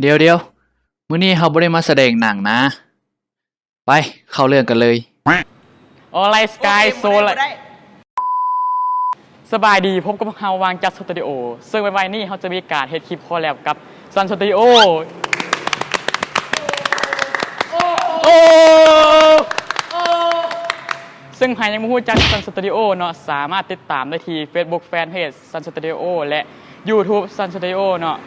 ດຽວໆ ມື້ນີ້ເຮົາບໍ່ໄດ້ມາສະແດງໜັງນະ. ໄປ ເຂົ້າເລື່ອງກັນເລີຍ. Alright, guys, so ສະບາຍດີ, ພົບກັບເຮົາ ວາງຈັດ Studio. ເຊິ່ງໄວໆນີ້ເຮົາຈະມີການເຮັດຄລິບ collab ກັບ Sun Studio. ໂອ້ ເຊິ່ງໃຜຍັງບໍ່ຮູ້ຈັກ Sun Studio ເນາະ, ສາມາດຕິດຕາມໄດ້ທີ່ Facebook Fanpage Sun Studio ແລະ YouTube Sun Studio ເນາະ.